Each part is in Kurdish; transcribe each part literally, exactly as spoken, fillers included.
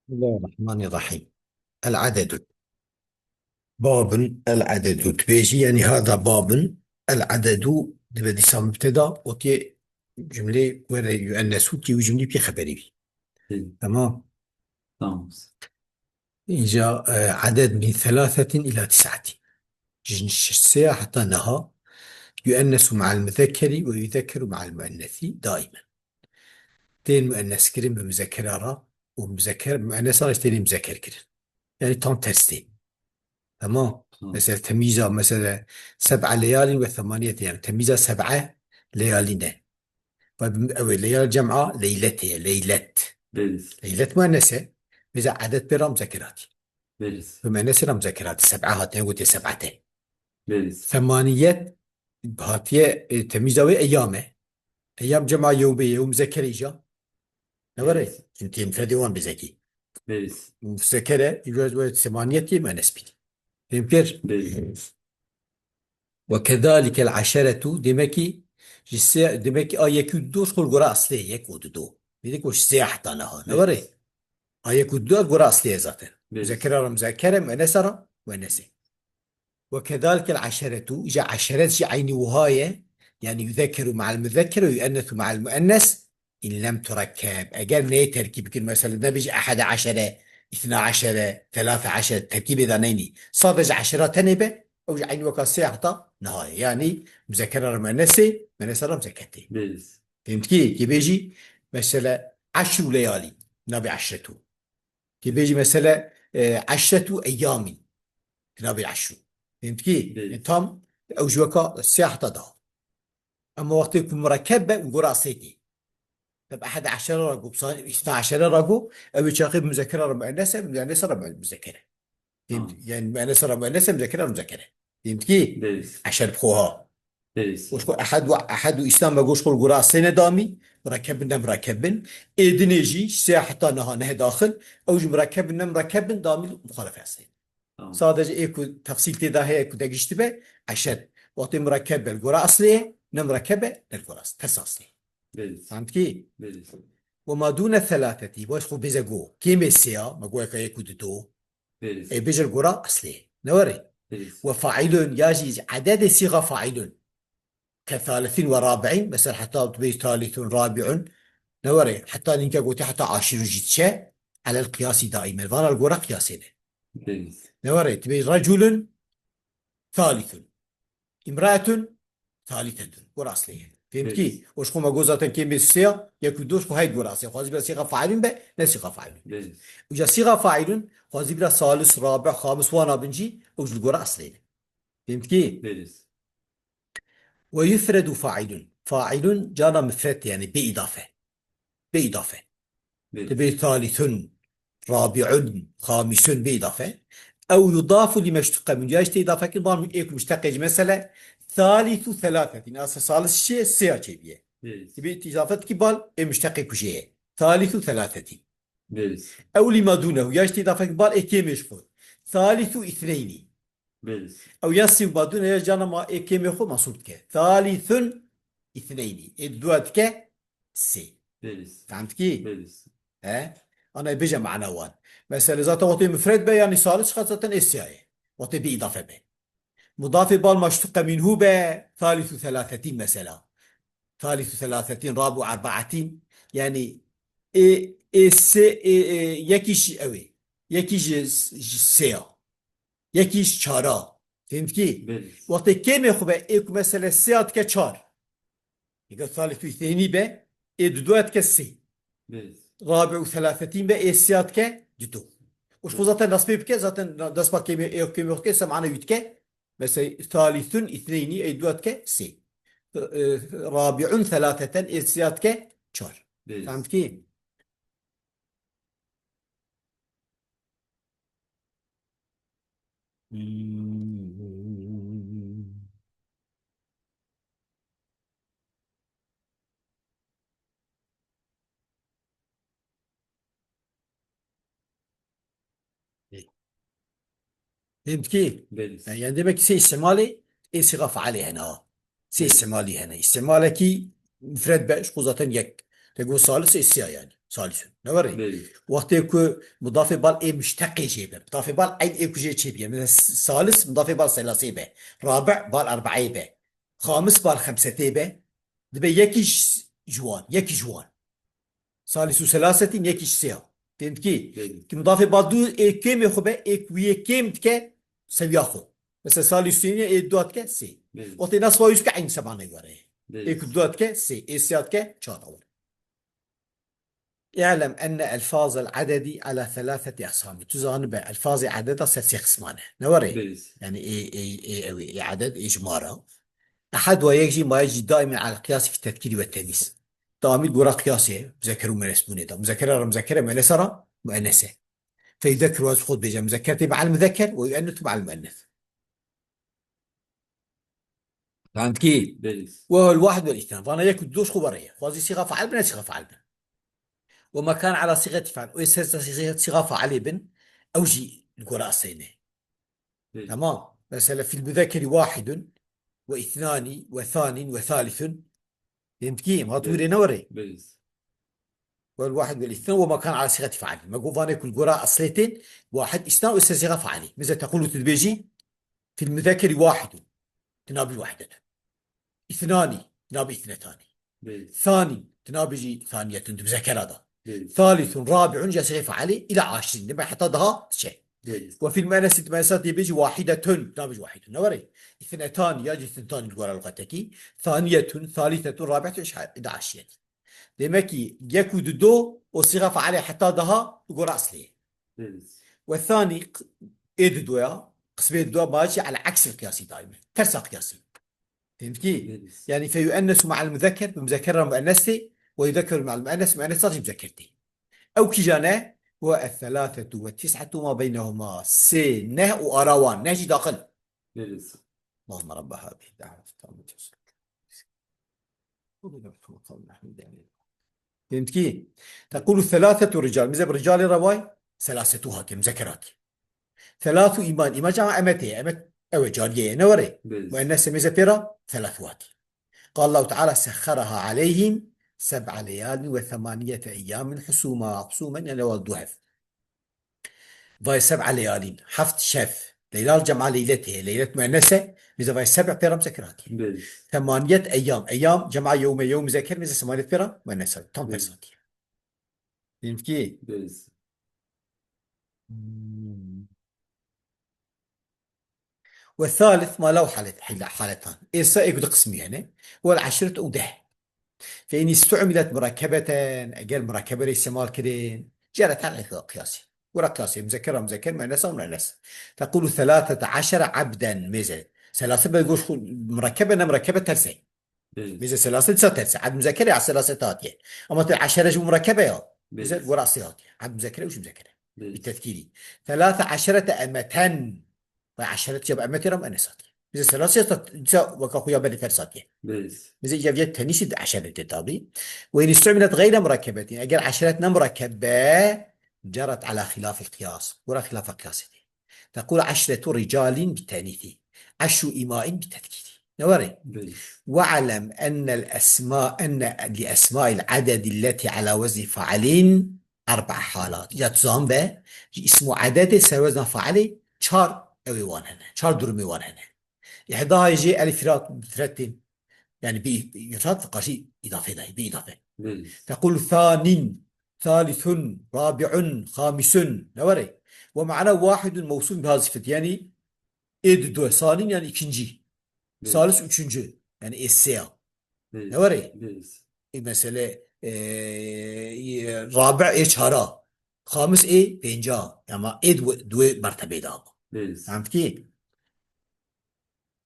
Bismillahirrahmanirrahim. El-adedu. Babun el-adedu. Dibêjî, yanî hada babun el-adedu dibe dîsa mubteda, wekî cumlê were yuennesu ki wî cumlî pê xeberî bî. Hı. Tamam. Tamam. Înca, e, aded min selasetin ila tisatin. Ji sê heta neha yuennesu ma'al muzekkeri ve yuzekkeru ma'al muennesi daimen. Tên muenneskirin bi muzekera re û muzekker, muennesa re jî tênê muzekker kirin. Yani tam ters tên. Tamam. Tamam. Mesela temyiza, mesela seb'a leyalin ve semaniyet yani. Temyiza seb'a leyalin e. Ve ew ê leyal cem'a leylet e, leylet. Bêriz. Leylet muennes e. Mesela adet pê re muzekker hatî. Bêriz. Bi muennesê re muzekker hatî. Seb'a hatine gotiye seb'ate. Bêriz. Semaniyet hatiye, e, temyiza wê eyyam e. Eyyam cema yewmê ye, yew muzekker îca. Ne were? Bêriz. Çünkü mufredê wan bizekî. Bêriz. Muzekker e, îca wê semaniyet ye, muennes bî. Fêm kir? Bêriz. Ve kezalikel aşeretu, demek ki, ji sê, demek ki a yek û du xul gora aslê yek û du. Demek ki o ji sê heta neha. Ne were? Bêriz. A yek û du gora aslê ye zaten. Bêriz. Muzekkera re muzekkere, muennesa re muennese. Ve kezalikel aşeretu, îca aşeret jî eynî wiha ye, yani yuzekkeru ma'al muzekker ve yuennesu ma'al muennes, in lem turekkeb. Eger neyê terkîb bikin, mesela nebêjî ehede aşere, îsna aşere, selase aşere, terkîbê de neynî. Sadece aşera tenê be, ew jî eynî weka sê heta niha ye. Yani muzekkera re muennesê, muennesa re muzekketê. Bêriz. Fêm dikî? Kê bêjî, mesela eşru leyalî, nabê eşretu. Kê bêjî mesela, e, eşretu eyyamîn. Nabê eşru. Fêm dikî? Bêriz. Yani tam ew ji weka sê heta da. Ama wextê ku murekkeb be, û gora sê tê. Tab ehad eşere ra got, îsna eşere ra got, ew ê çaxê muzekkera ra muennese, muennesa ra muzekkere. Fêm-, Tamam. Yani muennesa ra muennese, muzekkera ra muzekkere. Fêm dikî? Bêriz. Eşer bi xwe ha. Bêriz. Û ji xwe ehad û, ehad û îsna me got ji xwe gora sê ne damî, murekkeb bin, ne murekkeb bin. Ê dinê jî sê heta niha neh daxil, ew jî murekkeb bin, ne murekkeb bin, damî muxalefe eslê. Tamam. Sadece ê ku tefsîl tê de heye ku de giştibe, eşer. Wextê murekkeb be li gora eslê ye, ne murekkeb be ne li gora eslê. Ters eslê. Bêriz. Fem dikî? Bêriz. Ve ma dûne selaseti, baş xwe bêze go. Kêmê sê ya, me go eka yek û du do. Bêriz. Ê bêje li gora eslê. Ne were? Bêriz. Ve failun, ya jî ededê sîxa failun. Ke thalithin ve rabi'in, mesela heta tu bêjî thalithun, rabi'un, ne were, heta ninke gotî heta aşirun jî diçe, elel qiyasî daimen. Vana li gora qiyasê ne. Bêriz. Ne were, tu bêjî reculun thalithun. Imraetun thalithetun. Gora aslê ye. Fêm dikî? Bêriz. O ji xwe me got zaten kêmê sê ya, yek û du ji xwe hey gora aslê. Xwazî bira sîxa failun be, ne sîxa failun. Bêriz. Uca sîxa failun, xwazî bira salis, rabi, xamis wana bin jî, ew ji li gora aslê ne. Fêm dikî? Bêriz. Ve yufredu failun. Failun cana mufred yani bê îdafe. Bê îdafe. Bêriz. Dibê thalithun, rabi'un, xamisun bê îdafe. Ew yudafu lime ştuqe min. Ya işte îdafe kin bal ê ku muşteqê ji mesele thalithu thalathatin. Asla salis şê sê ya çêbiye. Bêriz. Dibê îdafe ki bal ê muşteqê ku jê ye. Thalithu thalathatin. Bêriz. Ew lima dunehu. Ya işte îdafe ki bal ê kêmê ji xwe. Thalithu ithneyni. Bêriz. Ew ya sî û badûn ya cana ma ê kêmê xwe masûr dike. Thalithun ithneyni. Ê dua dike sê. Bêriz. Fehm dikî? Bêriz. He? Ana bêje mana wan. Mesela zaten wextê mufred be, yani salis qat zaten ê sê ye. Wextê bi îdafe be. Mudafê bal maştuqe minhu be, thalithu thalathatin mesela. Thalithu thalathatin, rabu erbaatin. Yani ê, ê sê, ê, ê, yekî jî ew ê. Yekî ji, ji sê ya. Yekî ji çara. Fêm dikî? Belê. Wextê kêmê xwe be, ê ku mesele sê ya dike çar. Êga thalîthu îthnînî be, ê dido ya dike sê. Belê. Rabi û thalathetîn be, ê sê ya dike dido. Û ji xwe zaten dest pê bike, zaten dest ba kêmê, ê kêmê xwe dike, semana wî dike. Mesela thalîthun îthneynî, ê dido ya dike sê. E, rabi'un thalatheten, ê sê ya dike çar. Belê. Fem dikî? Fêm dikî? Belê. Yani, yani demek ki sê îstimalê, ê sîxa fealê hene ha. Sê îstimalî hene. Îstimalekî mufred be, ji xwe zaten yek. Te got salis ê sê ya yani. Salisun. Ne were? Belê. Wextê ku mudafê bal ê muşteqê jê be. Mudafê bal eyn ê ku jê çê bîye. Mesela s-, salis mudafê bal selasê be. Rabi bal erbaê be. Xamis bal xemsetê be. Dibe yekî ş-, ji wan. Yekî ji wan. Salisu selasetin yekî ji sê ya. Tên dikî? Belê. Ki mudafê bal du ê kêmê xwe be, ê ku yê kêm dike sewiya xwe. Mesela salisu sêniye ê dua dike sê. Belê. Wextê nasba yüz ke eyn seba neyare. Belê. Ê ku dua dike sê. Ê sê ya dike çar awar. اعلم أن ألفاظ العدد على ثلاثة أقسام. Tu zanibe elfazê ededa ser sê qisman e. Ne were? Belê. Yani ê, ê, ê, ew ê, ê eded, ê jimara. Ehad wa yek jî mayê jî daîmen ala qiyasî fi tedkîrî ve tenîs. Daîmî gora qiyasê, muzeker û muennes bûnê de. Muzeker ra muzeker e, muennes ra muennes e. Feyde kirwaz xwe dibêje muzeker tê me'al muzeker ve yuennisu me'al muennes. Fehemtkî? Belê. Ve huvel wahid vel îsnan. Vana yek û du ji xwe were ye. Xwazî sîxa fail bine, sîxa fail bine. Ve ma kan ala sîxeti fail. O ser sîxa, sîxa failê bin, ew jî li gora eslê ne. Belê. Tamam. Mesela fil muzekeri wahidun ve îsnani ve thanin ve thalithun. Fehemtkî? Em hat Belê. Wîrê ne were? Belê. Vel wahid vel îsnan ve ma kan ala sîxeti fail. Me got vanê ku li gora eslê tên wahid îsnan û ser sîxa failî. Mesela tequlu tu dibêjî fil muzekeri wahidun. Tu nabî wahidetun. Îsnani, tu nabî îsnetanî. Belê. Thanî, tu nabêjî thaniyetun, di muzekera da. Belê. Thalithun, rabi'un, ya sîxê failî, îla aşirîn. Dime heta daha diçe. Belê. Ve fil muennesi, tu muennesa tê bêjî wahidetun, tu nabêjî wahidun. Ne were? Îsnetanî, ya jî îsnetanî li gora luxetekî. Thaniyetun, thalithetun, rabi'etun, îla aşirîn. Demek ki yek û dido, o sîxa failê heta daha li gora eslê ye. Belê. Ve thanî, q-, ê didoya, qismê didoya, ma jî ala eksil qiyasî daîme. Tersa qiyasî. Fehemtkî? Belê. Yani fe yuennesu ma'al muzekker, bi muzekker re muennes tê, ve yuzekkeru ma'al muennes, muennes jî muzekker tê. Ew kîjan e? Ve es-selasetu ve tis'atu ma beynehuma. Sê, neh û ara wan. Neh jî daxil. Belê. Allahümme Rabbe hâzihi da'veti tammeti. Fehemtkî? Tequlu selasetu rical. Mize bi ricalê re vay, selasetu hatiye, muzekker hatiye. Selasu îman. Îman çawa emetê ye? Emet ew e, cariyê ye. Ne were? Belê. Muennes e, mize pê re, selasu hatiye. Qal Allahu Teala sehheraha aleyhim seb'a leyalin ve semaniyete eyyamin husuma. Husumen yani wal duhef. Vay seb'a leyalin. Heft şev. Leylal cem'a leyletê. Leylet muennese. Mize vay seb'a pê re muzekker hatiye. Belê. Semaniyet eyyam. Eyyam cem'a yewme, yewm muzekker, mize semaniyet pê re muennes hatiye. Tam Belê. Ters hatiye. Fehemtkî? Belê. Hmm. Ve thalith ma lehu halet-, hila-, haletan. Êsa ê ku du qismî hene. Vel eşret û deh. Fe in istu'milet murakkebeten, eger murakkebe re îstemal kirin, ceret hal qiyasî. Gora qiyasî, muzekker a muzekker, muennes a muennes. Tequlu selasete eşere abden, mêze. Selase be goş xu-, murakkebe ne murakkebe terse. Belê. Mêze selase disa terse. Abd muzekker ya selase hatiye. Ama te eşere ji murakkebe ya. Belê. Mêze gora asî hatiye. Abd muzekker û ji muzekker. Belê. Bi tedkîrî. Selase eşerete emeten. Ve eşeret ya bi emetê re muennes hatiye. Bize selase ya disa weka xwe ya berê ters hatiye. Belê. Bize ya viye tenîsî di eşeret tê tabî. Ve in istu'milet gayre murakkebetin. Eger eşeret ne murakkeb be, ceret ala xilafil qiyas. Gora xilafa qiyasê tê. Tequl eşretu ricalin bi tenîsî. Eşru îmain bi tedkîrî. Ne were? Belê. Ve alem ennel esma, enne li esmail adedi leti ala vezni failin erba halat. Ya tu zan be, ji îsm û ededê serwezna failê çar ewê wan hene. Çar durumê wan hene. Îhdaha jê elî firat, firat tên. Yani bi îfrat ve karşı îdafe daye, bi îdafe. Belê. Tequl thanin, thalithun, rabi'un, khamisun. Ne were? Ve ma'na wahidun mevsûl bi hazifet. Yani ê dido, thanin yani ikinci. Belê. Salis üçüncü. Yani ê sêya. Belê. Ne were? Belê. E, mesele, e, e, rabi ê çara. Xamis ê pênca. Ama ê duê, duê mertebê da. Belê. Fehemtkî?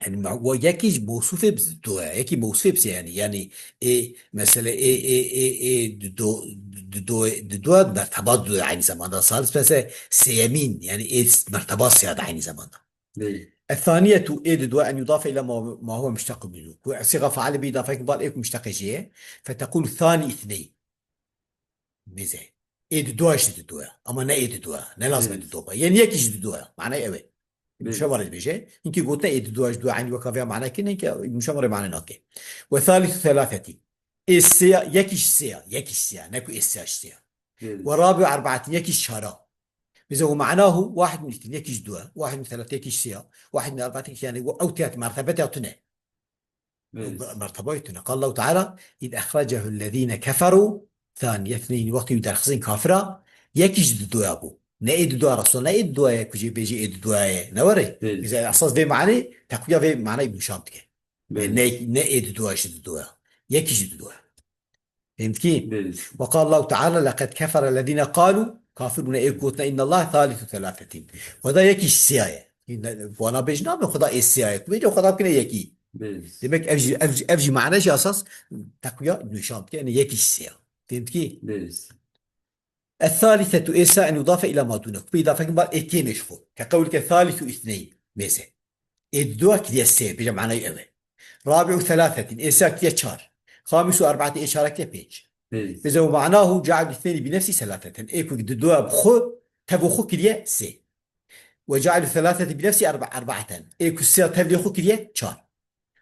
Yani ma-, wa yekî ji mewsûfê bi do ye. Yekî mewsûfê bi sê yani. Yani ê, mesele ê, ê, ê, ê, dido, dido, dido merteba dido aynı zamanda. Salis mesela sêyemîn. Yani ê merteba sêya da aynı zamanda. Belê. Ethaniyetu ê dido en yudafe ila ma, ma huve muştaqun minhu. Ku siga faale bi îdafeyek bal ê ku muştaqê jê ye. Fetequl thani ithneyn. Mêze. Ê dido ji dido ya. Ama ne ê dido ya. Ne lazim e Belê. Dido be. Yê yekî ji dido ya. Manayê ew e. Belê. Muşa were dibêje. Hinkî gotine ê dido ji dido ya. Eynî weka vêya mana kir, hinkî muşa were mana nake. Ve thalithu thelatheti. Ê sêya, yekî ji sêya. Yekî ji sêya. Ne ku ê sêya ji sêya. Belê. Ve rabi'u erbaetin, yekî ji çara. Bize ve ma'nahu wahid min itnin, yekî ji dua. Wahid min thelâthe, yekî ji sêya. Wahid min erbaetin, yekî, yani, ew têt mertebete tune. Belê. Merteba tune. Qal Allahu Teala, "İz ehrecehullezîne keferû thaniye thneyni." Wextê wî derxistin kafira, yekî ji di doya bû. Ne ê di doya Resul, ne ê di doya ye ku jê bêjî ê di doya ye. Ne were? Belê. Bize esas vê manê, teqwiya vê manayê Ibn Hişam dike. Belê. Ne, ne ê di doya ji di doya. Yekî ji di doya. Fehmtî? Belê. Ve qal Allahu Teala, "Leqed keferellezîne qalû", kafir bûne ê gotine, "İnnallaha thâlisu thelâthetin." Xweda yekî ji sêya ye. Wana bêj nabe Xweda ê sêya ye. Ku bêje Xweda bikine yekî. Belê. Demek ev jî, ev jî, ev jî mane jî esas teqwiya Ibn Hişam dike, yani yekî ji sêya. Fehmtî? Belê. Ethalisetu ê sêya en yudafe ila ma dûne. Ku bê îdafe kin bar ê kêmê ji xwe. Ke qewlike thalisu ithneyn. Mêze. Ê dua kiriye sê, bêje manayê ew e. Rabi'u thelâthetin, ê sêya kiriye çar. Xamisu erbaetin, ê çara kiriye pênc. Belê. Bêje ve ma'nahu ce'alu ithneyni bi nefsi thelâtheten. Ê ku di dua bi xwe, tev xwe kiriye sê. Ve ce'alu thelâtheti bi nefsi erba-, erbaeten. Ê ku sêya tevlê xwe kiriye çar.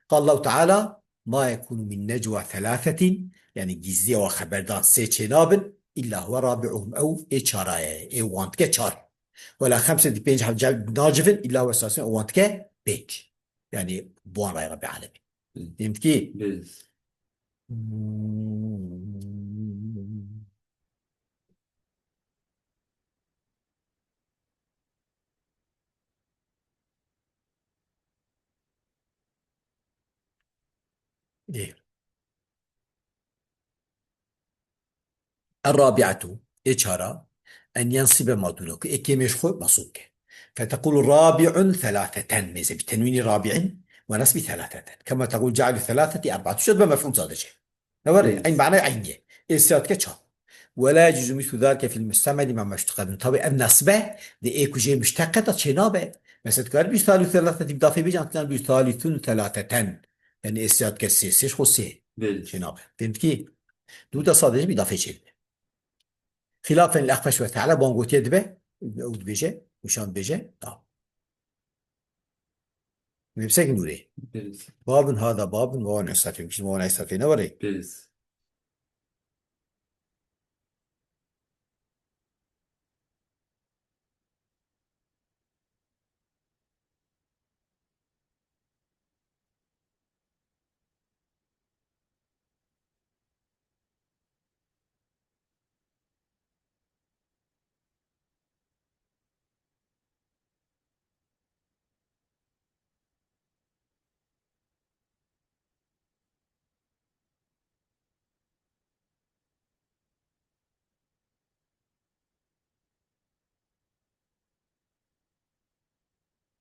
Qal Allahu Teala, "Ma yekunu min necwa thelâthetin", yani gizliye ve xeberdan sê çênabin, "illa huve rabi'uhum", ew ê çara ye, ê wan dike çar. "Ve la xemsetin", pênc heb cel-, nacivin, "illa huve sâlisun", ew wan dike pênc. Yani bi wan rayê Rabbê Alemîn. Hı. Fehmtî? Belê. Ê. Er-rabi'atu, ê çara, en yensibe ma dûnehu, ê kêmê ji xwe mensûb ke. Fetekulu rabi'un thelâtheten, mêze bi tenwînî rabi'in ve nesbî thelâtheten. Kema tekul ce'alu thelâtheti erbaeten. Şo dibe mefhûm sadece. Ne were, Evet. eyn manayê eynî ye. Ê sêya dike çar. Ve la yecuzu mislu zalike fil mustemedi ma meştuqedun. Tabi ev nesbe de ê ku jê muşteqe de çênabe. Mesela dikare bî thalû thelâthetî bi dafê bêje, an dikare bî thalûthûn thelâtheten. Yani ê sêya dike sê, sê ji xwe sê. Belê. Çênabe. Fehmtî? Dû de sadece bi dafê çêdibe. Xilafen li Exfeş ve Teala ban gotiye dibe, ew dibêje, nîşan dibêje, da. Nefsek nûrê. Belê. Babun hada babun ve wan estafê. Kişi wan estafê ne were? Belê.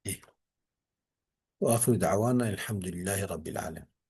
Ê. Ve axiru da'wana elhamdülillahi rabbil alemin.